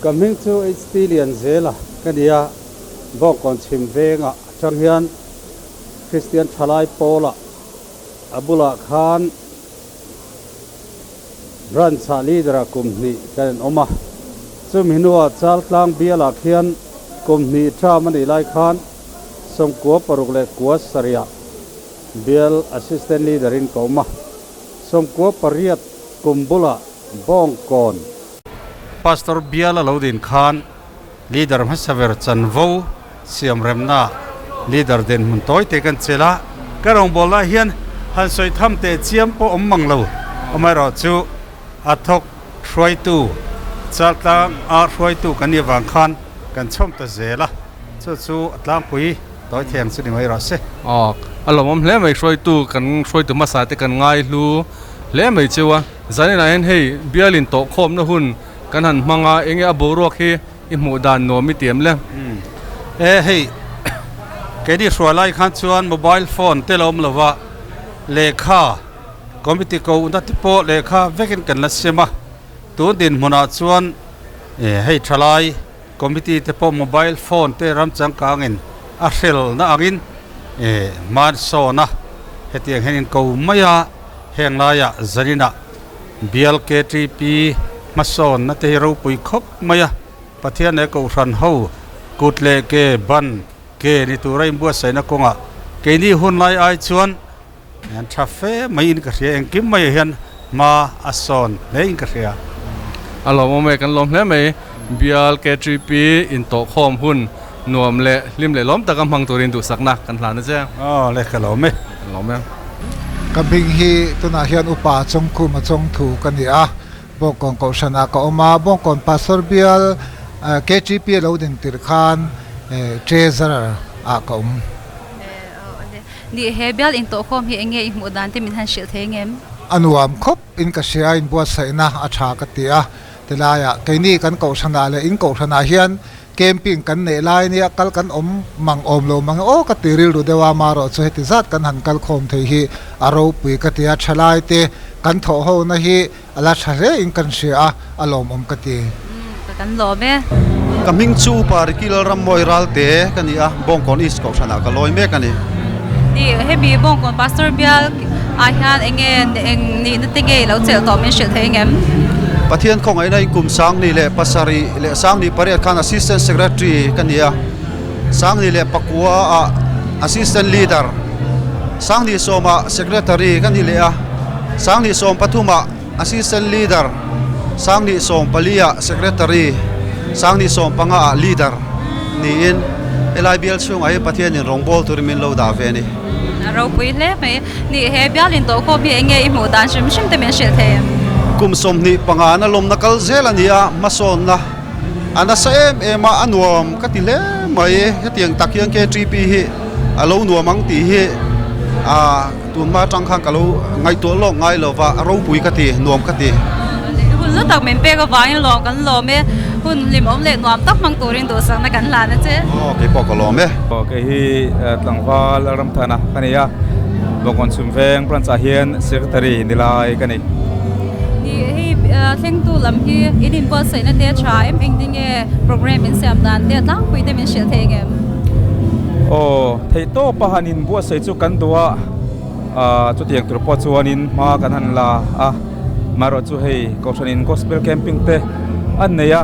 Ka hming chu HT Lianzela ka ni a, Bawngkawn chhim vengah atang hian Kristian thalai pawlah a bulah khan Branch-ah leader-ah kum hnih kan in awm a. Chumi hnuah Chaltlang bialah khian kum hnih term a nih lai khan 97 bial assistant leader-in ka awm a. 98 kum bulah Bawngkawn Pastor bial a lo din khan leader hmasa ber chanvo siamremna leader dinhmun tawi te kan chelh a, ka rawngbawlna hian han sawi tham teh chiam pawh awm mang lo. Amaherawhchu a thawk hruaitu Chaltlang a hruaitu kan nih avang khan kan chhawm ta zel a, chu chu a tlangpui tawi thei ang chu ni mai rawh se. Aw, a lawmawm hle mai hruaitu kan hruaitu hmasa te kan ngaihlu hle mai cheu a. Zaninah hian hei bialin tawhkhawmna hun kan han hmang a, enge a boruak hi i hmuh dan nuam i tiam le? E hei, keini hruai lai khan chuan mobile phone te la awm lo va, lehkha committee ko na te pawh lehkha vekin kan la sem a, tun dinhmunah chuan e hei thalai committee te pawh mobile phone te ram changkangin a hrelna angin e hmansawn a, hetiang hian in ko mai a. Heng laiah zaninah bial KTP hmasawnna te hi ropui khawp mai a, Pathian leh Kohhran ho kut leh ke ban ke ni tura inbuatsaihna kawngah keini hun lai ai chuan an tha fe maiin ka hria, engkim maiah hian hma a sawn hlein ka hria. A lawmawm e, kan lawm hle mai. Bial KTP intawhkhawm hun nuam leh hlim leh lawm taka hmang turin duhsakna kan hlan a che. Aw le ka lawm e. Kan lawm e. Ka hming hi tunah hian Upa Chawngkhuma Chawngthu ka ni a, Bawngkawn Kohhranah ka awm a, Bawngkawn Pastor Bial KTP a lo din tirh khan Treasurer ah ka awm. Ni he bial intawhkhawm hi enge i hmuh dan te min han hrilh thei ngem? A nuam khawp in ka hria, inbuatsaihna a tha ka ti a, tilaiah keini kan Kohhranah leh in Kohhranah hian Camping kan neih lai nia kal kan awm mang awm lo mang e aw ka ti rilru deuh a, marawh chu heti zat kan han kal khawm thei hi a ropui ka ti a, thalai te kan thawh ho na hi a la tha hle in kan hria a, a lawmawm ka ti. Ka kan lawm e. Ka hming chu Parikil Rammawi Ralte ka ni a, Bawngkawn East Kohhranah ka lawi mek a ni. Ni, hemi Bawngkawn Pastor bial ah hian enge eng nihna te nge i lo chelh tawh min hrilh thei ngem? Pathian khawngaihna in kum Sangni leh pasarih leh Sangni pariat khan Assistant Secretary ka ni a, Sangni leh pakua ah Assistant Leader, Sangni sawmah Secretary ka ni leh a, Sangni 13 ah Assistant Leader, Sangni 14 ah Secretary, Sangni 15 ah Leader niin helai bial chhungah hi Pathianin rawngbâwl turin min lo dah ve a ni. A ropui hle mai. Ni, he bial intawhkhawm hi eng nge i hmuh dan hrim hrim te min hrilh thei em? Kum 25 na lawmna kal zel a ni a, hmasawnna a nasa em em a, a nuam ka ti hle mai. Hetiang tak hian KTP hi a lo nuam ang tih hi a. Tun hma atang khan ka lo ngaihtuah lawk ngai lo va, a ropui ka ti, nuam ka ti. Hun hlu tak min pek avangin lawm kan lawm e, hun hlimawm leh nuam tak hmang turin duhsakna kan hlan a che. Aw, kei pawh ka lawm e. Aw, kei hi tlangval Ramthana ka ni a, Bawngkawn Chhumveng branch ah hian secretary ni lai ka ni. Ni, hei thlengtu lam hi in inbuatsaihna te a tha em, engtin nge program in siam dan te a tlangpui te min hrilh thei ngem? Aw, theihtawp a han inbuatsaih chu kan duh a, chutiang tur pawh chuanin hma kan han la a, amaherawh chu hei Kohhranin Gospel Camping te an nei a,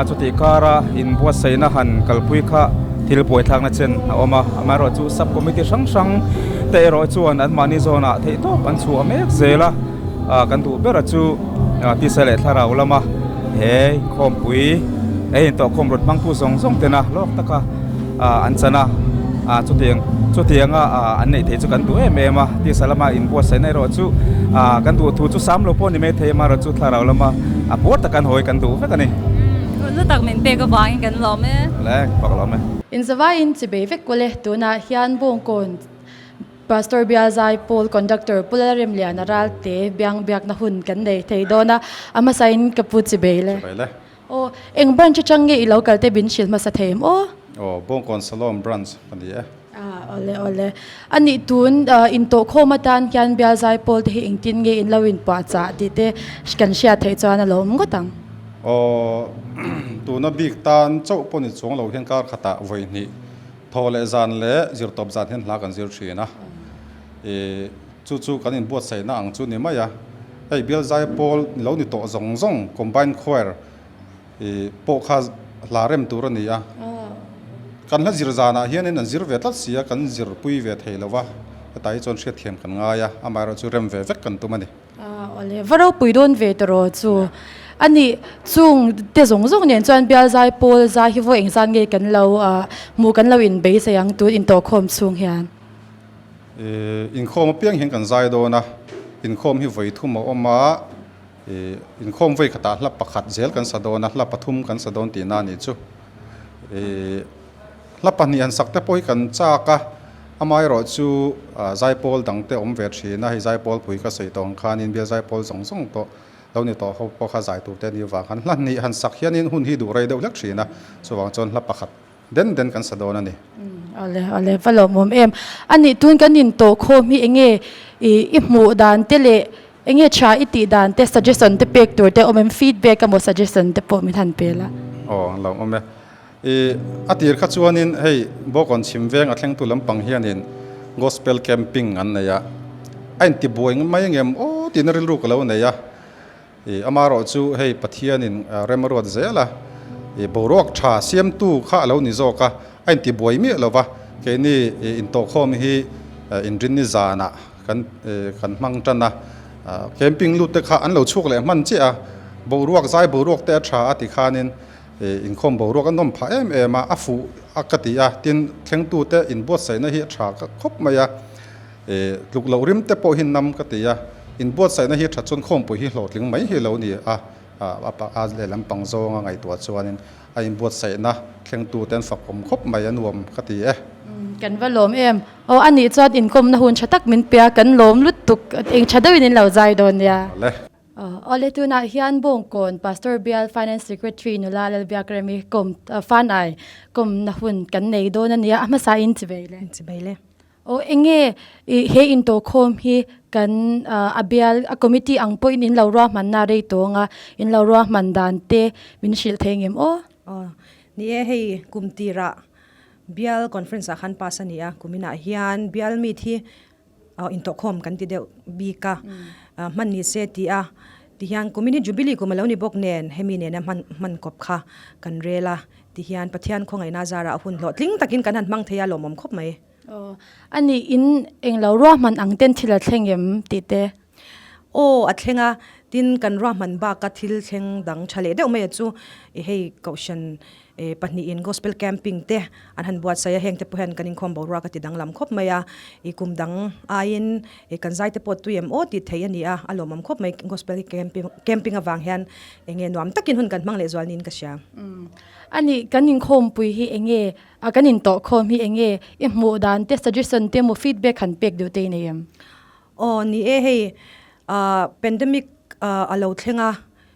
chutih kara inbuatsaihna han kalpui kha thil buaithlakna chen a awm a, amaherawh chu sub committee hrang hrang te erawh chuan anmahni zawnah theihtawp an chhuah mek zel a, kan duh bera chu tisa leh thlarau lama he khawmpui he intawhkhawm rawn hmangtu zawng zawng tena lawk taka an chan a, chutiang chutianga an neih theih chu kan duh em em a, tisa lama inbuatsaihna erawh chu kan duh thu chu sam lo pawh ni mai thei amaherawh chu thlarau lama a puar taka an hawi kan duh vek a ni. Hun hlu tak min pek avangin kan lawm e. Le, ka lawm e. Inzavaiin chibei vek kual e, tunah hian Bawngkawn Pastor Bialzai Paul Conductor Pu Lalremliana Ralte biang biakna hun kan nei thei dawn a, a hmasain ka pu chibei le. Chibei le. Aw, eng branch atang nge i lo kal te bin hrilh hmasa thei em aw? Aw, Bawngkawn Salom branch ka ni e. Ah, awle awle. A nih tun intawhkhawm atan hian Bialzai Paul te hi engtin nge in lo inpuahchah tih te kan hriat theih chuan a lawm ngawt ang. Aw, tuna bik tan chauh pawh ni chuang lo hian kar khatah vawi hnih thaw leh zan leh zirtawp zan hian hla kan zir thin a. Ih, chu chu kan inbuatsaihna ang chu ni mai a. Hei bial zai pawl lo ni tawh zawng zawng combined choir ih pawh kha hla rem tur a ni a. Kan hla zir zanah hianin an zir ve tlat si a, kan zirpui ve thei lo va, hetah hi chuan hriatthiam kan ngai a, amaherawhchu rem ve vek kan tum a ni. Awle, va ropui dawn ve tawh chu. A nih, chung te zawng zawng nen chuan bial zai pawl zai hi vawi engzat nge kan lo hmuh kan lo inbeisei ang tun intawhkhawm chhung hian? Inkhawm apiang hian kan zai dawn a, inkhawm hi vawi thum a awm a, inkhawm vawi khatah hla pakhat zel kan sa dawn a, hla pathum kan sa dawn tihna a nih chu. Hla pahnih han sak te pawh hi kan chak a, amaherawh chu zaipawl dang te awm ve thin a, hei zaipawl pui ka sawi tawh ang khanin bial zaipawl zawng zawng tawh lo ni tawh ho pawh kha zai tur te a nih avang khan hla hnih han sak hianin hun hi duh rei deuh hlek thin a, chuvang chuan hla pakhat den den kan sa dawn a ni. Awle awle va lawmawm em. A nih tun kan intawh khawm hi enge i hmuh dan te leh enge tha i tih dan te suggestion te pek tur te awm em feedback emaw suggestion te pawh min han pe la. Aw lawmawm e. I a tir kha chuanin hei Bawkawn chhim veng a thlengtu lampang hianin Gospel Camping an nei a, a inti buai mai angem aw tiin rilru ka lo nei a. I amaherawh chu hei Pathianin rem a ruat zel a, i boruak tha siamtu kha a lo ni zawk a, a inti buai miah lo va, keini intawhkhawm hi inrinni zanah kan kan hmang tan a, camping lut te kha an lo chhuak leh hman chiah a, boruak zai boruak te a tha a ti khanin Inkhawm boruak a nawm phah em em a, a fuh a ka ti a, tin thlengtute inbuatsaihna hi a tha khawp mai a, tluk loh rim te pawh hi nam ka ti a, inbuatsaihna hi a that chuan khawmpui hi hlawhtling mai hi lo ni a, a lehlam pang zawnga ngaihtuah chuanin a inbuatsaihna thlengtute an fakawm khawp mai a nuam ka ti e. Kan va lawm em? Aw a nih chuan inkawmna hun tha tak min pe a, kan lawm lutuk, eng tha deuhin in lo zai dawn nia. Awle. Awle tunah hian Bawngkawn Pastor Bial Finance Secretary nula Lalbiakremi kawm Fanai kawmna hun kan nei dawn a nia, a hmasa in chi bei le. Chi bei le. Aw enge he intawhkhawm hi kan a bial a committee ang pawhin in lo ruahmanna rei tawng a, in lo ruahman dan te min hrilh thei ngem aw? Aw ni e, hei kum tirah bial conference ah khan pass a ni a, kuminah hian bial meet hi Intawhkhawm kan ti deuh bik a, hman ni se ti a, tihian kumin hi Jubilee kum a lo ni bawk nen hemi nena hman hman kawp kha kan rel a, tihian Pathian khawngaihna zarah a hun hlawhtling takin kan han hmang thei a lawmawm khawp mai. Aw, a nih in englo ruahman ang ten thil a thleng em tih te? Aw, a thleng a, tin kan ruahman baka thil thleng dang tha leh deuh mai a chu i hei Kohhran Pahnihin Gospel Camping te an han buatsaih a, heng te pawh hian kan inkhawm boruak a ti danglam khawp mai a, i kum dang aiin kan zai te pawh tui em aw tih theih a ni a, a lawmawm khawp mai Gospel Camping avang hian enge nuam takin hun kan hmang leh zual niin ka hria. A nih, kan inkhawmpui hi enge, kan intawhkhawm hi enge i hmuh dan te, suggestion te emaw feedback han pek duh te i nei em? Aw ni e, hei pandemic a lo thleng a,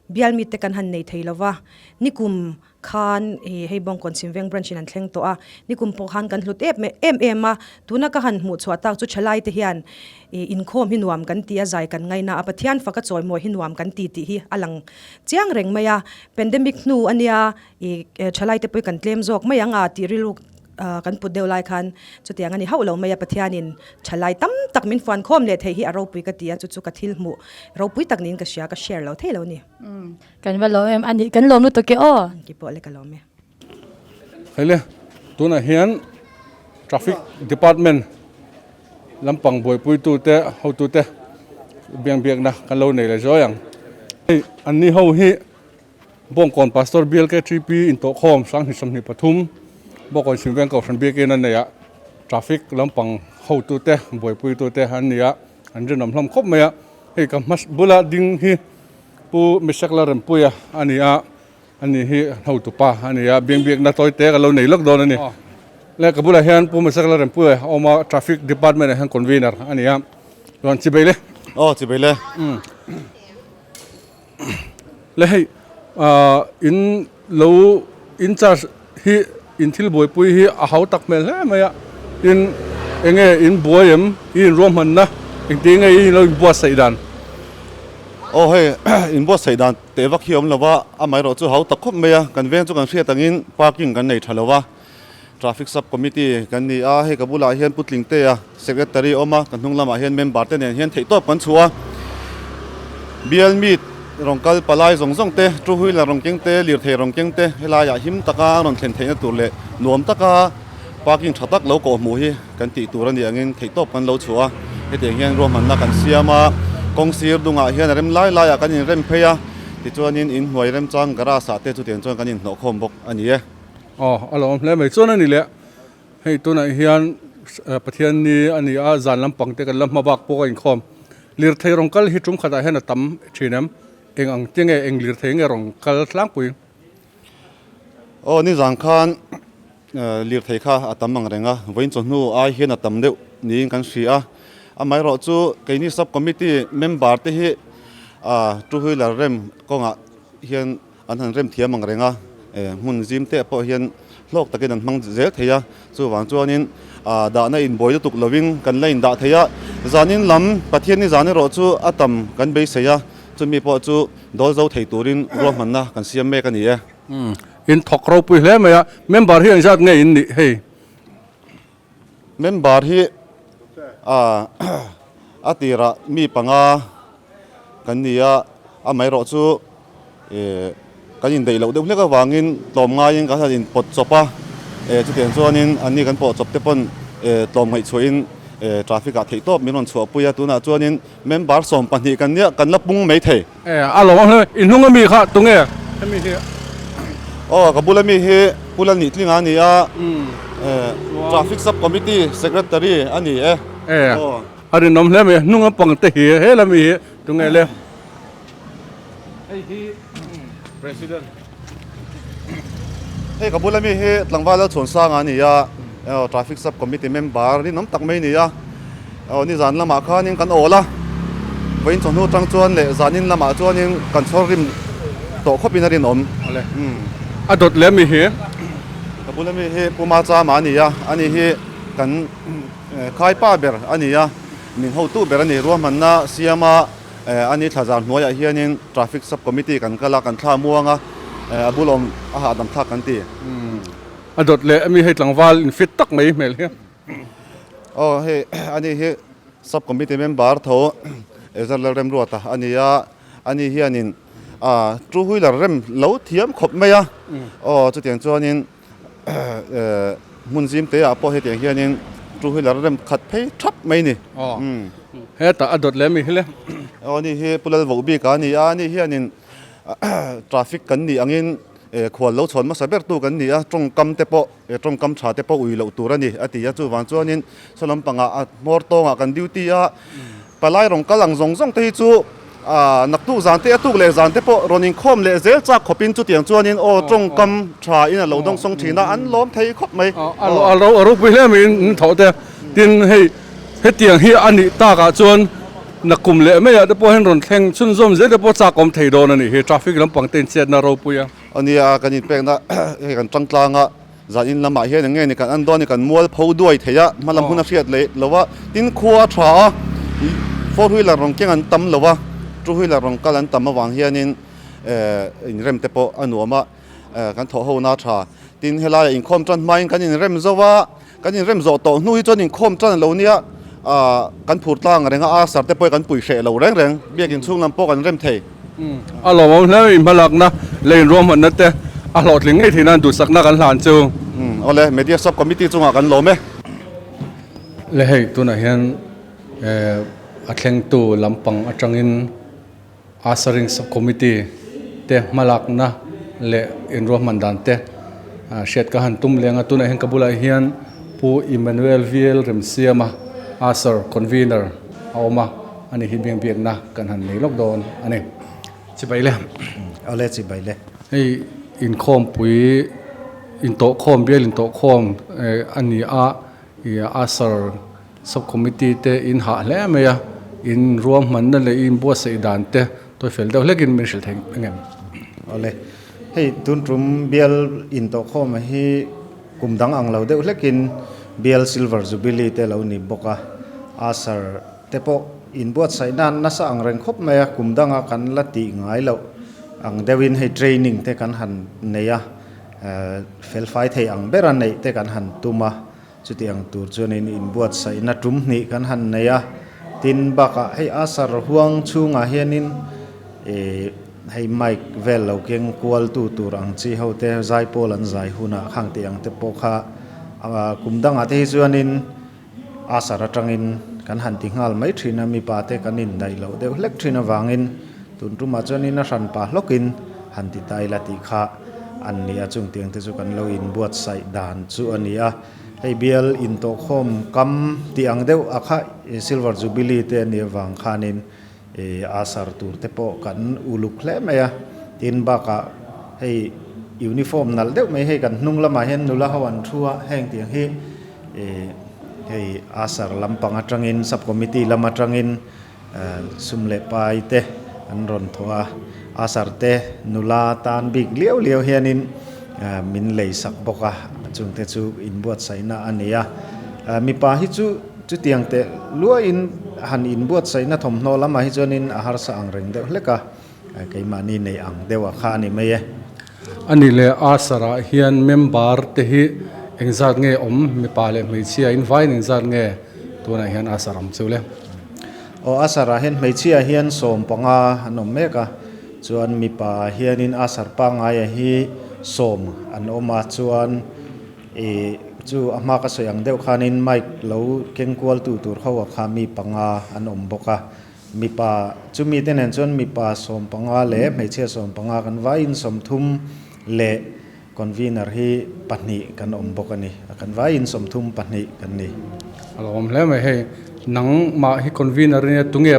bial mite kan han nei thei lova, nikum khan ih hei Bawngkawn Chhimveng branch in an thleng tawh a, nikum pawh khan kan hlut em em em a, tuna ka han hmuh chhuah tak chu thalai te hian ih inkhawm hi nuam kan ti a, zai kan ngaina a, Pathian faka chawimawi hi nuam kan ti tih hi a lang chiang reng mai a, pandemic hnu a nia ih thalai te pawh hi kan tlem zawk mai ang a tih rilru kan put deuh lai khan chutiang a ni hauh lo mai a, Pathianin thalai tam tak min fuan khawm leh theih hi a ropui ka ti a, chu chu ka thil hmuh ropui tak niin ka hria, ka share lo thei lo a ni. Kan va lawm em a ni, kan lawm lutuk e aw. Ki pawh le ka lawm e. Hei le, tunah hian Traffic Department lampang buaipuitute hotute biangbiakna kan lo nei leh zuai ang. Hei anni ho hi Bawngkawn Pastor BLKTP intawhkhawm 20 23 Bawngkawn Chhimveng Kohhran Biakin a nei a, Traffic lampang hotute buaipuitute an ni a, an rinawm hlawm khawp mai a. Hei ka hma bula ding hi Pu Mishak Lalrempuia a ni a, ani hi hotupa a ni a, biangbiakna tawi te ka lo nei lawk dawn a ni. Le ka bulah hian Pu Mishak Lalrempuia a awm a, Traffic Department ah hian Convener a ni a, chuan chibei le. Aw chibei le. Le hei in lo in charge hi in thil buaipui hi a hau tak hmel hle mai a, tin enge in buai em i inruahmanna engtin nge i lo inbuatsaih dan? Aw hei inbuatsaih dan teh vak hi a awm lo va, amaherawh chu hau tak khawp mai a, kan veng chu kan hriat angin parking kan nei tha lo va, traffic sub committee kan ni a, hei ka bulah hian Pu Tlingtea secretary a awm a, ka hnung lamah hian member te nen hian theihtawp kan chhuah a, bial meet rawn kal palai zawng zawng te, two wheeler rawn keng te, lirthei rawn keng te helaiah him taka rawn thlen theihna tur leh nuam taka parking tha tak lo kawh hmuh hi kan tih tur a nih angin theihtawp kan lo chhuah a, hetiang hian ruahmanna kan siam a, kawng sir dungah hian a rem lai laiah kan inrem phei a, tichuanin inhnuai remchang garage ah te chutiang chuan kan inhnawhkhawm bawk a ni e. Aw, a lo awm hle mai. Chuan a ni leh, hei tunah hian Pathianni a ni a, zan lampang te kan la hma bak pawh a inkhawm. Lirthei rawn kal hi tum khatah hian a tam thin em? Eng ang te nge, eng lirthei nge rawn kal tlangpui? Aw, nizan khan Lirthei kha a tam ang reng a, vawiin chawhnu ai hian a tam deuh niin kan hria a. Amaherawh chu keini sub committee member te hi two wheeler rem kawngah hian an han rem thiam ang reng a, hmun zim te pawh hian hlawk takin an hmang zel thei a. Chuvang chuanin dahna inbuai lutuk lovin kan la indah thei a, zanin lam Pathianni zan erawh chu a tam kan beisei a, chumi pawh chu dawl zo thei turin ruahmanna kan siam mek a ni e. In thawk ropui hle mai a, member hi engzat nge in nih hei? Member hi a tirah mi panga kan ni a, amaherawh chu kan indaih loh deuh hlek avangin tlawm ngaiin kan han inpawt chawp a, chutiang chuanin anni kan pawh chawp te pawn tlawm ngaihchhuahin traffic ah theihtawp min rawn chhuahpui a, tunah chuanin Member 12 kan nia, kan la pung mai thei. E, a lo awm hle mai. I hnung ami kha tunge hemi hi? Aw, ka bul ami hi Pu Lalnihtlinga a ni a, Traffic Sub Committee Secretary a ni e. E, a rinawm hle mai. Hnung a pang te hi he lami hi tunge le? Hei hi President. Hei ka bul ami hi Tlangval Lalchhuansanga a ni a, Traffic Sub Committee member rinawm tak mai a ni a. Aw nizan lamah khanin kan awl a, vawiin chawhnu atang chuan leh zanin lamah chuanin kan chhawr rim tawh khawpin a rinawm. Awle, a dawt leh ami hi? Ka bul ami hi Pu Machama a ni a, ani hi kan khaipa ber a ni a, min hotu ber a ni. Ruahmanna siama ani thlazar hnuaiah hianin Traffic Sub Committee kan kal a, kan thla muang a, a bul awm a hahdam thlak kan ti. A dawt leh ami hei tlangval infit tak mai hmel hi. Aw hei ani hi sub committee member tho Ezra Lalremruata a ni a, ani hianin ah two wheeler rem lo thiam khawp mai a, aw chutiang chuanin hmun zim te ah pawh hetiang hianin two wheeler rem khat phei thap mai a ni. Aw hetah a dawt leh ami hi le. Aw ani hi Pu Lalvohbika a ni a, ani hianin traffic kan nih angin khual lo chhawn hmasa ber tu kan ni a, tawngkam te pawh He tawngkam tha te pawh ui loh tur a ni, a ti a. Chuvang chuanin saw lampangah a hmawr tawngah kan duty a, palai rawn kal ang zawng zawng te hi chu naktuk zan te a tuk leh zan te pawh rawn inkhawm leh zel chak khawpin chutiang chuanin aw tawngkam tha in a lo dawng sawng thin a, an lawm thei khawp mai. A ropui hle mai in thawh te. Tin, hei hetiang hi a nih takah chuan nakum leh maiah te pawh hian rawn thleng chhunzawm zel te pawh chak awm thei dawn a nih hi, traffic lampang te inchhiatna ropui a. A nia, kan inpekna hei kan tang tlang a, zan in lamah hian eng nge ni kan an dawn ni kan mual pho duai thei a, hma lam hun a hriat leh lo a, tin khua a tha a, four wheeler rawn keng an tam lo a, two wheeler rawn kal an tam avang hianin inrem te pawh a nuam a, kan thawh ho na tha. Tin helaiah inkhawm tan hmain kan inrem zo a, kan inrem zawh tawh hnu hi chuan inkhawm tan a lo nia, kan phur tlang reng a, a sar te pawh kan pui hreh lo reng reng, biakin chhung lam pawh kan rem thei. A lawmawm hle mai hmalakna lei inruahmanna te a hlawhtling ngei theih nan duhsakna kan hlan chu. Awle, Media Sub Committee chungah kan lawm e. Le hei tunah hian a thlengtu lampang atangin Ushering Sub Committee te hmalakna leh inruahman dan te hriat ka han tum leng a, tunah hian ka bulah hian Pu Emmanuel VL Remsiama Usher Convener a awm a, ani hi biangbiakna kan han nei lawk dawn a ni. Chibai le. Awle chibai le. Hei inkhawmpui intawhkhawm bial intawhkhawm a ni a, ih Usher Sub Committee te in hah hle mai a, in ruahmanna leh in buatsaih dan te tawi fel deuh hlekin min hrilh thei engem? Awle, hei tun tum bial intawhkhawm hi kum dang ang lo deuh hlekin bial Silver Jubilee te lo ni bawk a, Usher te pawh inbuatsaih nan nasa ang reng khawp mai a, kum danga kan la tih ngai loh ang deuhin hei training te kan han nei a, felfai thei ang bera neih te kan han tum a, chuti ang tur chuanin inbuatsaihna tum hnih kan han nei a, tin bakah hei a sar huang chhungah hianin ih hei mic vel lo keng kual tu tur ang chi ho te zaipawl an zai hunah khang tih ang te pawh kha kum dangah te hi chuanin A sar atangin kan han ti nghal mai thin a, mipa te kan indaih loh deuh hlek thin avangin tun tumah chuanin a hran pah hlawkin han ti ta ila tih kha an ni a, chungtiang te chu kan lo inbuatsaih dan chu a ni a. Hei bial intawhkhawm kam tih ang deuh a kha Silver Jubilee te a nih avang khanin a sar tur te pawh kan uluk hle mai a, tin bakah hei uniform nalh deuh mai hei kan hnung lamah hian nula ho an thu a, heng tiang hi hei a sar lampang atangin sub committee lam atangin sum leh pai te an rawn thawh a, a sar te nula tan bik liau liau hianin min lei sak bawk a, chungte chu inbuatsaihna a ni a, mipa hi chu. Chutiang teh luahin han inbuatsaihna thawmhnaw lamah hi chuanin a harsa ang reng deuh hlek a, keimahni nei ang deuh a kha a ni mai e. A nih leh Asar-ah hian member te hi engzat nge awm, mipa leh hmeichhia in vaiin engzat nge tunah hian Asar awm chu le? Aw, Asar-ah hian hmeichhia hian 15 an awm mek a, chuan mipa hianin Asar pangngaia hi sawm an awm a, chuan I chu a hma ka sawi ang deuh khanin mic lo keng kual tu tur ho ah kha mi panga an awm bawk a, mipa chumi te nen chuan mipa 15 leh hmeichhia 15 kan vaiin 30 leh convener hi pahnih kan awm bawk a ni, kan vaiin 32 kan ni. A lo awm hle mai hei, nangmah hi convener nia tunge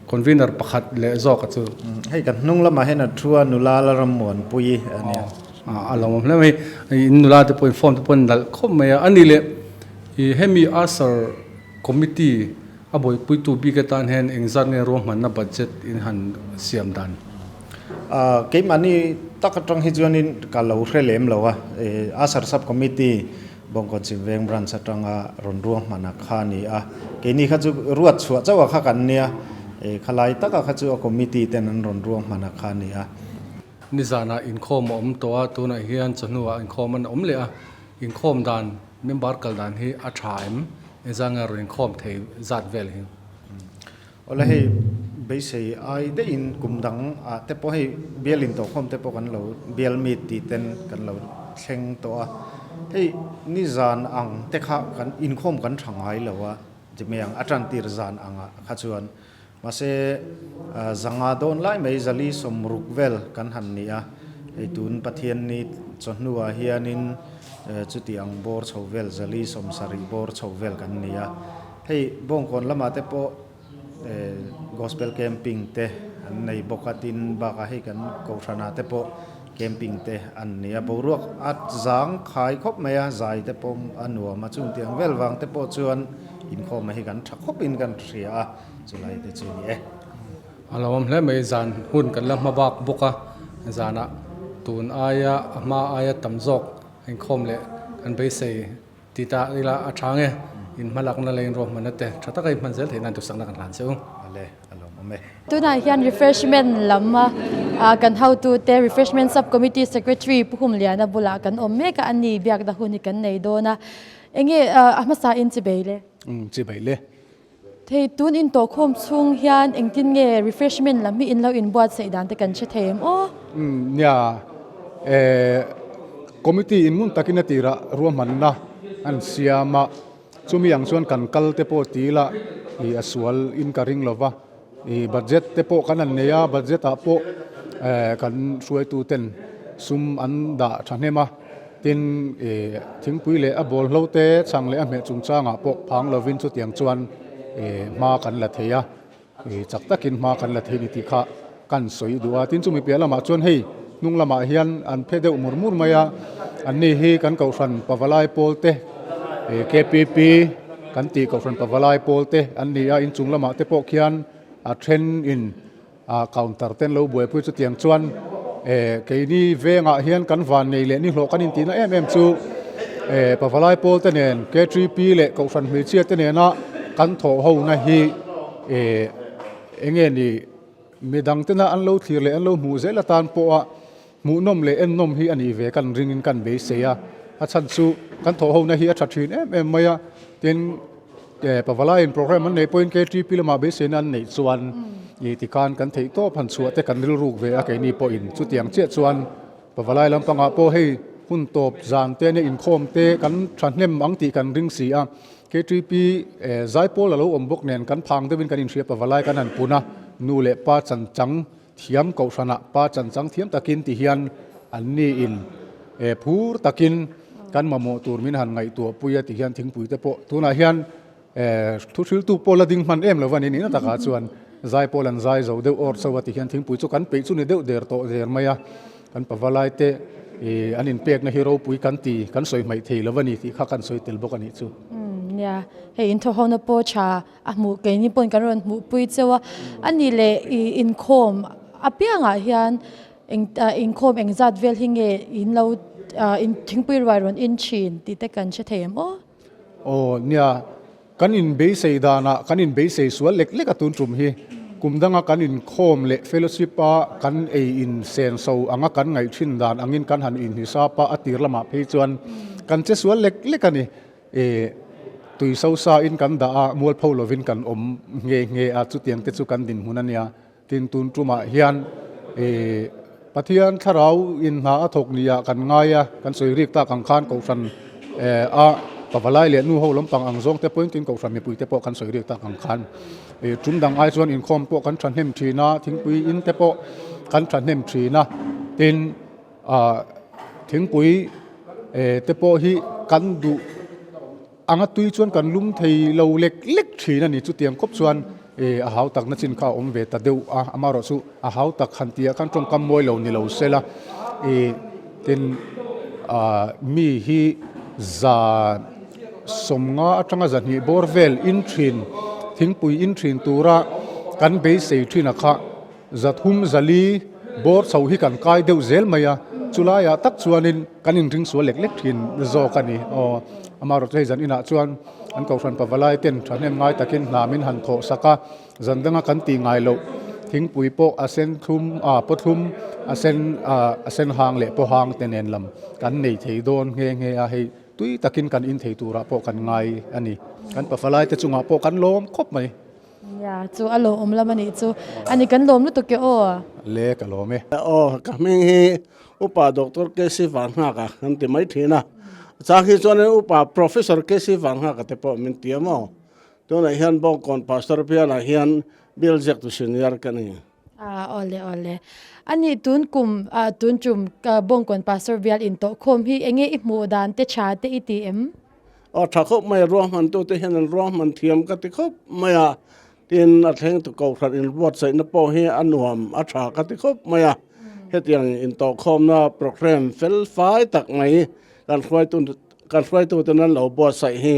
convener pakhat leh zawk a chu? Hei kan hnung lamah hian a thu a nula la rammuanpui a nia. A lo awm hle mai, in nula te pawhin form te pawh an nalh khawp mai a, a ni leh ih hemi Asar committee a buaipuitu bik atan hian engzat nge ruahmanna budget in han siam dan? Keimahni tak atang hi chuanin ka lo hre lem lo a, Asar sub committee Bawngkawn Chhimveng branch atanga rawn ruahmana kha a ni a, keini kha chu ruat chhuah chauh a kha kan nia, khalai taka kha chu a committee ten an rawn ruahmana kha a ni a. Nizanah inkhawm a awm tawh a, tunah hian chawhnuah inkhawm an awm leh a, inkhawm dan member kal dan hi a tha em? Engzah nge rawn inkhawm thei zat vel hi? Awle hei beisei ai deihin kum dang ah te pawh hei bial intawhkhawm te pawh kan lo bial meet tih ten kan lo thleng tawh a, hei nizan ang te kha kan inkhawm kan tha ngai lo a, Jimmy-ang a tantir zan angah kha chuan Mahse, zanga dawn lai mai zali 60 vel kan han ni a, hei tun Pathianni chawhnuah hianin chuti ang bawr chho vel zali 70 bawr chho vel kan ni a. Hei Bawngkawn lamah te pawh Gospel Camping te an nei bawk a, tin bakah hei kan Kohhranah te pawh Camping te an ni a, boruak a zang khai khawp mai a, zai te pawh a nuam a, chungtiang vel vang te pawh chuan inkhawmah hi kan tha khawpin kan hria a. Chulai te chu ni e. A lo awm hle mai, zan hun kan la hma bak bawk a, zanah tun aia a hma aia tam zawk inkhawm leh kan beisei ti ta ila a tha nge, in hmalakna leh in ruahmanna te tha taka in hman zel theih nan duhsakna kan hlan che u. Ale, a lawm awm e. Tunah hian refreshment lam a kan hotute refreshment sub committee secretary Pu Humliana bulah kan awm mek a, ani biakna hun hi kan nei dawn a, enge a hmasa in chibei le? Umm chibei le. Thei tun in tawhkhawm chhung hian engtin nge refreshment lam hi in lo inbuatsaih dan te kan hre thei em aw? Umm nia, eh committee in ngun takin a tirah ruahmanna an siam a, chumi ang chuan kan kal te pawh ti ila ih a sual in ka ring lova, ih budget te pawh kan han nei a, budget ah pawh eh kan hruaitu ten sum an dah thahnem a. Tin, i thingpui leh a bawlhlo te chhang leh a hmeh chungchangah pawh phang lovin chutiang chuan i hma kan la thei a, i chak takin hma kan la thei ni tih kha kan sawi duh a. Tin, chumi piah lamah chuan hei hnung lamah hian an phe deuh mur mur mai a, anni hi kan Kohhran Pavalai pawl te, KPP kan tih Kohhran Pavalai pawl te an ni a, inchung lamah te pawh khian a then in A counter ten lo buaipui chutiang chuan eh keini vengah hian kan van nei leh ni hlawh kan intihna em em chu eh pavalai pawl te nen K3P leh Kohhran hmeichhia te nena kan thawh ho na hi Enge ni midang tena an lo thlir leh an lo hmuh zel atan pawha hmuhnawm leh ennawm hi a nih ve kan ringin kan beisei a. A chhan chu kan thawhhona hi a tha thin em em mai a, tin Pavalaiin program an neih pawhin KTP lamah beiseina an neih chuan ih tikhan kan theih tawp han chhuah te kan rilruk ve a keini pawhin chutiang chiah chuan Pavalai lampangah pawh hei hun tawp zan te ania inkhawm te kan thahnem ang tih kan ring si a, KTP zaipawl a lo awm bawk nen kan phang deuhin kan inhria Pavalai kan han pun a, nu leh pa chanchang thiam kohhranah pa chanchang thiam takin ti hian an ni in phur takin kan mamawh tur min han ngaihtuah pui a ti hian thingpui te pawh tunah hian thu hriltu pawh la ding hman em lo va ni nihna takah chuan zai pawl an zai zo deuh awr chauh a ti hian thingpui chu kan peih chu ni deuh der tawh der mai a kan pavalai te an inpekna hi ropui kan ti kan sawi hmaih thei lo va ni tih kha kan sawi tel bawk a nih chu. Nia hei inthawhhona pawh tha A hmuh keini pawhin kan rawn hmuhpui cheu a, a nih leh ih inkhawm apiangah hian eng ah inkhawm engzat vel hi nge in lo ah in thingpui ruai rawn in thin tih te kan hre thei em aw? Aw nia, kan inbeisei danah kan inbeisei sual lek lek a tun tum hi kum danga kan inkhawm leh fellowship a kan ei in senso anga kan ngaih thin dan angin kan han inhisap a, a tir lamah phei chuan kan che sual lek lek a ni. E, tui so sa in kan dah a, mualpho lovin kan awm nghe nghe a, chutiang te chu kan dinhmun a nia. Tin, tun tumah hian e, Pathian thlarau in hna a thawk ni ah kan ngai a, kan sawi rik tak ang khan Kohhran e a pavalai leh nu ho lampang ang zawng te pawhin tin Kohhran mipui te pawh kan sawi rik tak ang khan e tum dang ai chuan inkhawm pawh kan thahnem thin a, thingpui in te pawh kan thahnem thin a, tin, Ah thingpui eh te pawh hi kan duh anga tui chuan kan lum thei lo lek lek thin a ni. Chutiang khawp chuan eh a hau takna chin kha a awm ve ta deuh a, amaherawh chu a hau tak han tih ah khan tawngkam mawi lo ni lo sela eh tin ah mi hi za sawmnga atanga zahnih bawr vel in thin thingpui in thin tura kan beisei thin a kha. Zathum zali bawr chho hi kan kai deuh zel mai a, chulaiah tak chuanin kan inring sual lek lek thin zawk a ni. Aw, amaherawhchu hei zan inah chuan an kohhran pavalai ten thahnem ngai takin hna min han thawh sak a, zan danga kan tih ngai loh thingpui pawh a sen thlum, ah paw thlum, a sen, ah a sen hang leh paw hang te nen lam kan nei thei dawn nghe nghe a, hei tui takin kan in thei turah pawh kan ngai a ni. Kan pavalai te chungah pawh kan lawm khawp mai. Nia, chu a lawmawm lam a nih chu. A ni, kan lawm lutuk e aw. Le, ka lawm e. Aw, ka hming hi Upa Doctor KC Vanghaka kan ti mai thin a. Chang hi chuanin Upa Professor KC Vanghaka te pawh min ti a maw? Tunah hian Bawngkawn Pastor bialah hian Bill ziaktu senior ka ni. Ah, awle awle. A nih tun kum, ah tun tum Bawngkawn Pastor bial intawhkhawm hi enge i hmuh dan te tha te i ti em? Aw tha khawp mai a, ruahmantute hian an ruahman thiam ka ti khawp mai a, tin a thlengtu kohhran inbuatsaihna pawh hi a nuam a tha ka ti khawp mai a, hetiang intawhkhawmna programme fel fai tak mai kan hruaitu kan hruaituten an lo buatsaih hi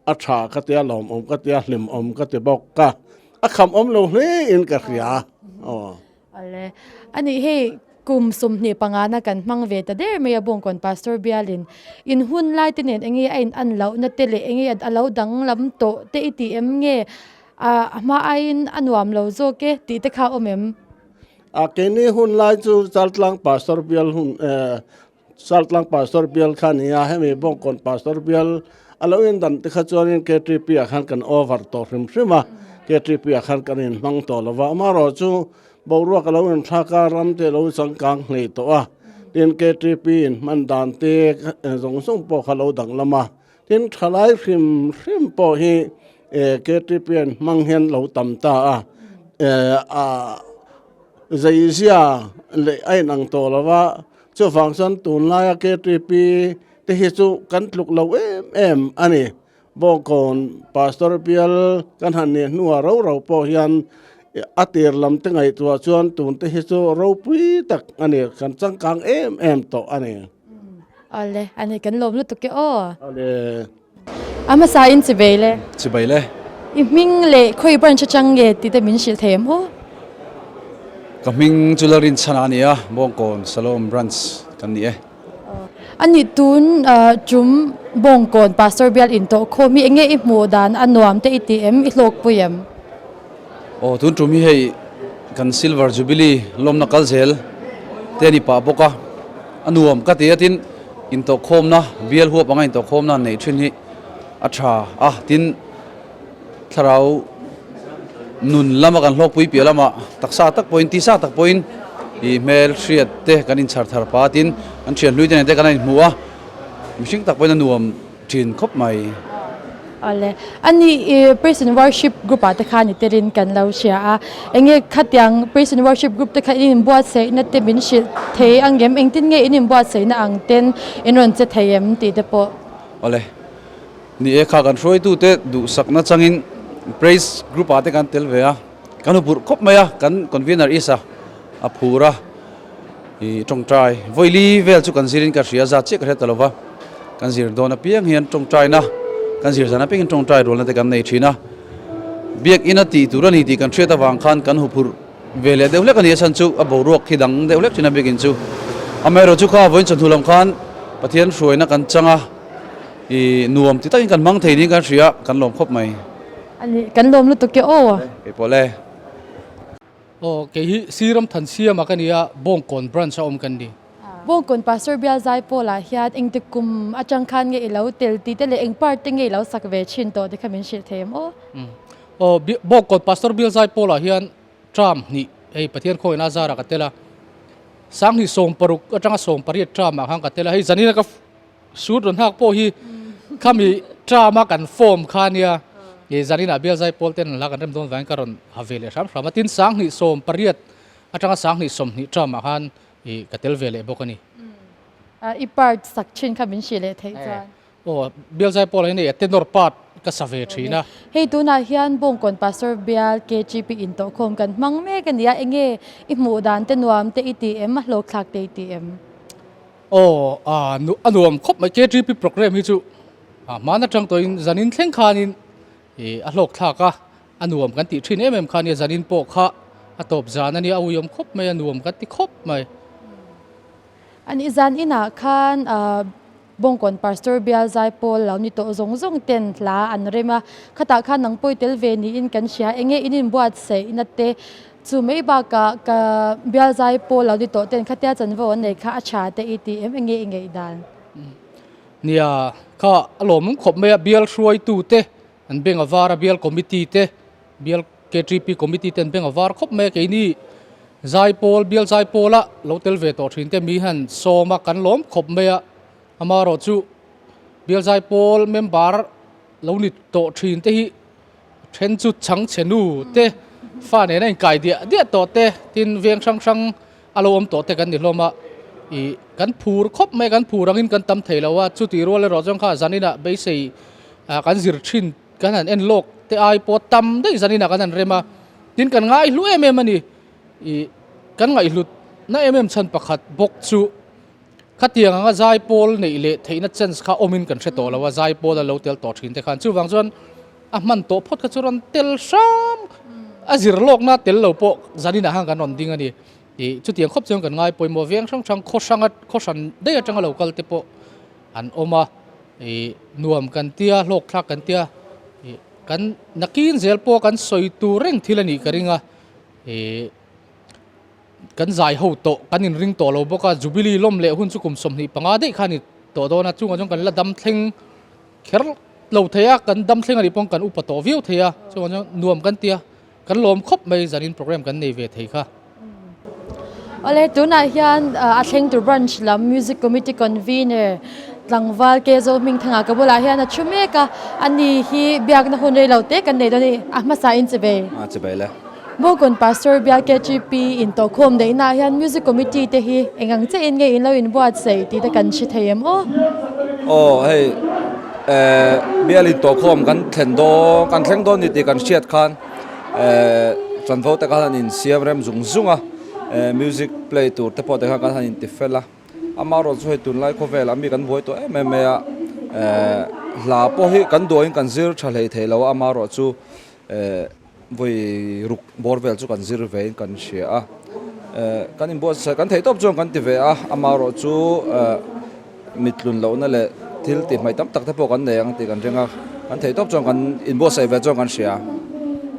a tha ka ti a, lawmawm ka ti a, hlimawm ka ti bawk a, a khamawm lo hle in ka hria aw. Awle. Anih hei kum 25 na kan hmang ve ta der mai a Bawngkawn Pastor bialin in hun lai te nen enge a in an lohna te leh enge a lo danglam tawh te i tih em nge a hma aiin a nuam lo zawk e tih te kha a awm em? A keini hun lai chu Chaltlang Pastor bial hun eh Chaltlang Pastor bial kha a ni a, hemi Bawngkawn Pastor bial a lo indan te kha chuanin KTP ah khan kan over tawh hrim hrim a, KTP ah khan kan inhmang tawh lo va, amaherawh chu boruak a lo inthlak a, ram te a lo changkang hlei tawh a, tin KTP inhman dan te zawng zawng pawh kha a lo danglam a, tin thalai hrim hrim pawh hi KTP a inhmang hian lo tam ta a, a zeizia leh a inang tawh lo va. Chuvang chuan tunlaia KTP te hi chu kan tluk lo em em a ni. Bawngkawn Pastor bial kan han nih hnuah ro ro pawh hian a tir lam te ngaihtuah chuan tun te hi chu ropui tak a ni, kan changkang em em tawh a ni. Awle, a ni kan lawm lutuk e aw. Awle. A hmasa in chibei le. Chibei le. I hming leh khawi branch atang nge tih te min hrilh thei em aw? Ka hming chu Lalrinchhana a ni a, Bawngkawn Salom branch kan ni e. A nih tun tum Bawngkawn Pastor bial in tawh khawm hi enge i hmuh dan a nuam te i ti em? I hlawkpui em? Aw tun tum hi hei kan Silver Jubilee lawmna kal zel te a ni pah bawk a, a nuam ka ti a tin intawhkhawmna bial huap anga intawhkhawmna an neih thin hi a tha a tin thlarau nun lama kan hlawkpui piah lamah taksa tak pawhin tisa tak pawhin ih hmel hriat te kan inchhar thar pah a tin an thian hlui te nen te kan inhmu a mihring tak pawhin a nuam thin khawp mai. Awle. Ani i Praise and Worship group ah te khan i telin kan lo hria a. Enge khatiang Praise and Worship group te kha in inbuatsaihna te min hrilh thei angem? Engtin nge in inbuatsaihna ang ten in rawn che thei em tih te pawh. Awle. Ni e kha kan hruaitute duhsakna changin Praise group ah te kan tel ve a. Kan hupurh khawp mai a, kan convener Isa a phur a. I tawngtai vawili vel chu kan zirin ka hria zat chiah ka hre ta lova, kan zir dawn apiang hian tawngtaina kan zir zan apiangin tawngtai rualna te kan nei thin a, biakinn a tih tur a ni tih kan hriat avang khan kan huphurh ve leh deuh hlek a ni a chhan chu a boruak khi dang deuh hlek thin a biakinn chu. Amaherawhchu chu kha vawiin chawhnu lam khan Pathian hruaina kan chang a, i nuam ti takin kan hmang thei niin kan hria, kan lawm khawp mai. A nih, kan lawm lutuk e aw. Keipawh le. Aw, kei hi Siram Thansiama ka ni a, Bawngkawn branch a awm kan ni. Bawngkawn Pastor Bial Zaipawlah hian engtik kum atang khan nge i lo tel tih te leh eng part te nge i lo sak ve thin tawh te kha min hrilh thei em aw? Aw, Bawngkawn Pastor Bial Zaipawlah hian term hnih hei Pathian khawina zarah ka tel a, sanghnih 60 atanga 18 term ah khan ka tel a, hei zanina ka Suit rawn hak pawh hi khami term a kan form kha nia i zaninah bial zaipawl ten la kan rem dawn vangin ka rawn ha ve leh hram hram a, tin 2018 atanga 2020 term ah khan i ka tel ve leh bawk a ni. I part sak thin kha min hrih leh theih chuan. Aw, bial zaipawl ah hian hei a tenor part ka sa ve thin a. Hei tunah hian Bawngkawn Pastor bial KGP intawhkhawm kan hmang mek a nia, enge i hmuh dan te nuam te i ti em, a hlawkthlak te i ti em? Aw, a nu a nuam khawp mai KTP programme hi chu a hman atang tawhin zanin thleng khanin ih a hlawk thlak a, a nuam kan tih thin em em kha nia zanin pawh kha a tawp zan a nia a uiawm khawp mai a nuam kan ti khawp mai. A nih zan inah khan ah Bawngkawn Pastor Bial Zaipawl lo ni tawh zawng zawng ten hla an rem a, khatah khan nang pawi tel ve niin kan hria enge in inbuatsaihna te Chu mai bakah ka bial zai pawl lo ni tawh ten khatia chanvo an nei kha a tha te i ti em enge i ngeih dan? Nia, kha a lawmawm khawp mai a, bial hruaitu te an beng a var a, bial committee te, bial KTP committee te an beng a var khawp mai a, keini zai pawl, bial zai pawla lo tel ve tawh thin te mi hian sawm a kan lawm khawp mai a, amaherawh chu bial zai pawl member lo ni tawh thin te hi Then chu chhang chhe nu te, fa nena inkai diah diah tawh te, tin veng hrang hrang a lo awm tawh te kan ni hlawm a, ih kan phur khawp mai a, kan phur angin kan tam thei lo a, chuti rual erawh chuan kha zaninah beisei ah kan zir thin kan han en lawk te ai pawh tam daih zaninah kan han rem a, tin kan ngaihlu em em a ni, ih kan ngaihhlut na em em chhan pakhat bawk chu. Khatiang anga zaipawl neih leh theihna chance kha awmin kan hre tawh lo a, zaipawl a lo tel tawh thin te khan. Chuvang chuan a hman tawh phawt kha chu rawn tel hram, a zir lawkna tel lo pawh zaninah khan kan rawn ding a ni. Ih chutiang khawp chuan kan ngai pawimawh veng hrang hrang khaw hranga khaw hran daih atanga lo kal te pawh an awm a, ih nuam kan tia, hlawk thlak kan tia, ih kan nakin zel pawh kan sawi tur reng thil a nih ka ring a, ih. Kan zai ho tawh, kan inring tawh lo bawk a, Jubilee lawm leh hun chu kum 25 daih kha a ni tawh dawn a, chungah chuan kan la dam thleng kher lo thei a, kan dam thleng a nih pawhin kan upa tawh viau thei a, chungah chuan nuam kan ti a, kan lawm khawp mai zanin program kan nei ve thei kha. Awle, tunah hian a thleng tur branch lam Music Committee Convener tlangval Kezo Hmingthanga ka bulah hian a thu mek a, ani hi biakna hun rei lo te kan nei dawn a ni, a hmasa in chivei. A chivei le. Bawngkawn Pastor Bial KGP in tawhkhawm daihnaah hian Music Committee te hi eng ang chiahin nge in lo inbuatsaih tih te kan hre thei em aw? Aw hei eh bial in tawhkhawm kan thlen dawn kan thleng dawn ni tih kan hriat khan eh chanvo te khan an insiam rem zung zung a eh music play tur te pawh te khan kan han inti fel a amaherawhchu chu hei tunlai khawvelah mi kan buai tawh em em mai a eh hla pawh hi kan duahin kan zir tha hlei thei lo a amaherawhchu eh. Vawi ruk bawr vel chu kan zir ve in kan hria a, kan inbuatsaih kan theih tawp chuan kan ti ve a, amaherawh chu mitlun lohna leh thil tih hmaih tam tak te pawh kan nei ang tih kan ring a, kan theih tawp chuan kan inbuatsaih ve chuan kan hria.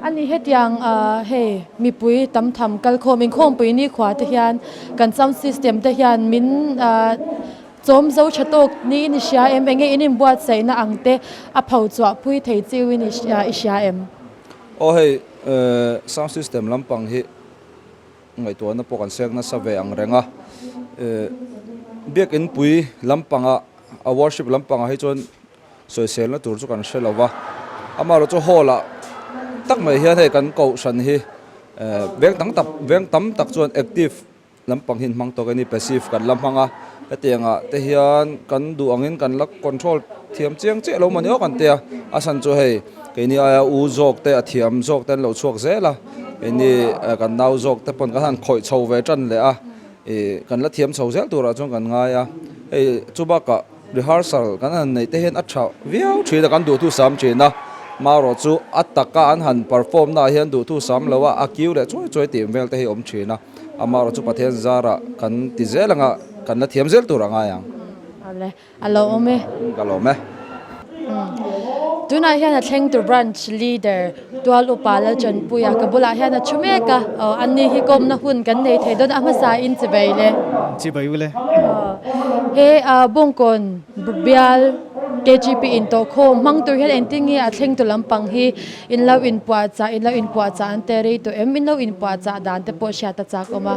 Ani hetiang hei mipui tam tham kalkhawm inkhawmpui nikhua te hian kan sound system te hian min chawm zo tha tawk niin i hria em? Enge in inbuatsaihna ang te a pho chhuah pui thei chiu in i hria em? Aw hei sound system lampang hi ngaihtuahna pawh kan sek nasa ve ang reng a, biakin pui lampanga a worship lampangah hi chuan sawiselna tur chu kan hre lo va, amaherawh chu hall ah tak mai hian hei kan kohhran hi veng tam tak veng tam tak chuan active lampang hi an hmang tawk a ni passive kan la hmang a, hetiang ah te hian kan duh angin kan la control thiam chiang chiah lo mawni awk an tia, a chhan chu hei keini aia u zawk te a thiam zawk te an lo chhuak zel a, keini kan nau zawk te pawn kan han khawih chho ve tan leh a, ih kan la thiam chho zel turah chuan kan ngai a, hei chu bakah. Rehearsal kan han neih te hian a tha viau thin a, kan duhthu sam thin a, marawh chu a taka an han perform na ah hian duhthu sam lo a, a kiu leh chuai chuai tih vel te hi a awm thin a, amarawh chu Pathian zarah kan ti zel anga kan la thiam zel tur a ngai ang. Awle, a lo awm e. Ka lawm e. Tunah hian a thleng tur branch leader Tual upa Lalchanpuia ka bulah hian a thu mek a, aw anni hi kawmna hun kan nei thei dawn a hmasa in chibai le. Chibai ule. He Bawngkawn bial KGP in tawh khawm hmang tur hian engtin nge a thleng tu lampang hi in lo inpuahchah in lo inpuahchah an te rei tawh em in lo inpuahchah dan te pawh hriat a chak awm a.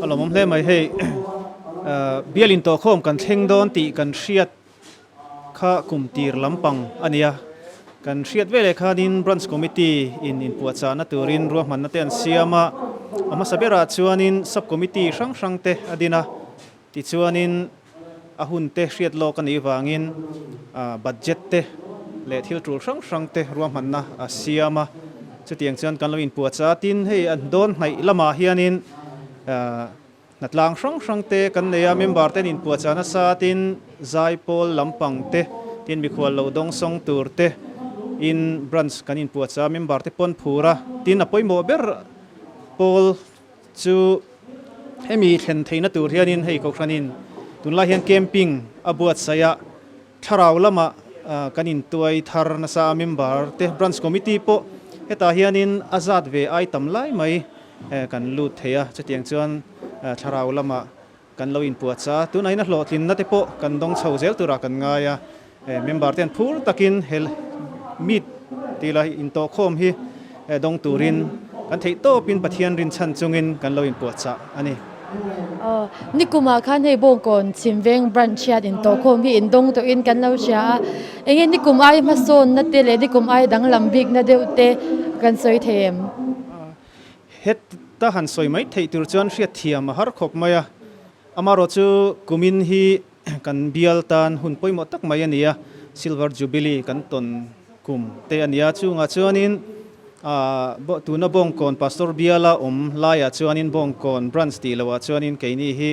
A lawmawm hle mai hei bial in tawh khawm kan thleng dawn tih kan hriat Kha kum tir lampang a nia. Kan hriat veleh khanin Branch Committee in inpuahchahna turin ruahmanna te an siam a, a hmasa berah chuanin Sub Committee hrang hrang te a din a, tichuanin a hun te hriat lawk a nih vangin budget te leh thil tul hrang hrang te ruahmanna a siam a, chutiang chuan kan lo inpuahchah a, tin hei an dawn hnaih lamah hianin Hnatlang hrang hrang te kan nei a, member ten inpuahchah nasa tin zaipawl lampang te tin mikhual lo dawngsawng tur te in branch kan inpuahchah a, member te pawn phur a, tin a pawimawh ber pawl chu hemi thlen theihna tur hianin hei Kohhranin tunlai hian camping a buatsaih a, thlarau lamah kan intuai thar nasa a, member te branch committee pawh hetah hianin a zat ve ai tam lai mai. Kan lut thei a, chutiang chuan thlarau lamah kan lo inpuahchah a, tunah hian a hlawhtlinna te pawh kan dawng chho zel turah kan ngai a, member te an phur takin he meet tih lah intawhkhawm hi dawng turin kan theih tawpin Pathian rinchhan chungin kan lo inpuahchah a ni. Aw, nikumah khan hei Bawngkawn Chhimveng branch hian intawhkhawm hi indawng tawhin kan lo hria a, enge nikum ai hmasawnna te leh nikum ai danglam bikna deuh te kan sawi thei em? Heta han sawi mai theih tur chuan hriatthiam a har khawp mai a, amaherawh chu kumin hi kan bial tan hun pawimawh tak mai a ni a, Silver Jubilee kan tawn kum te a ni a, chungah chuanin tuna Bawngkawn Pastor biala awm laiah chuanin Bawngkawn Branch tih loah chuanin keini hi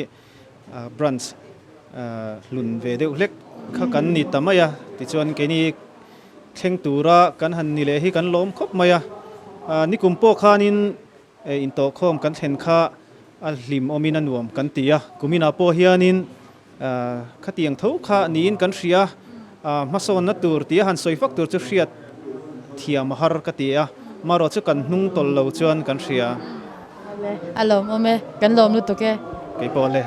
Branch hlun ve deuh hlek kha kan ni ta mai a, tichuan keini Thleng tura kan han ni leh hi kan lawm khawp mai a, nikum pawh khanin intawhkhawm kan thlen kha a hlim awmin a nuam kan ti a, kuminah pawh hianin khatiang tho kha niin kan hria a, hmasawnna tur tia han sawi fak tur chu hriat thiam a har ka ti a, marawh chu kan hnung tawlh lo chuan kan hria. A lawmawm e, kan lawm lutuk e. Keipawh le.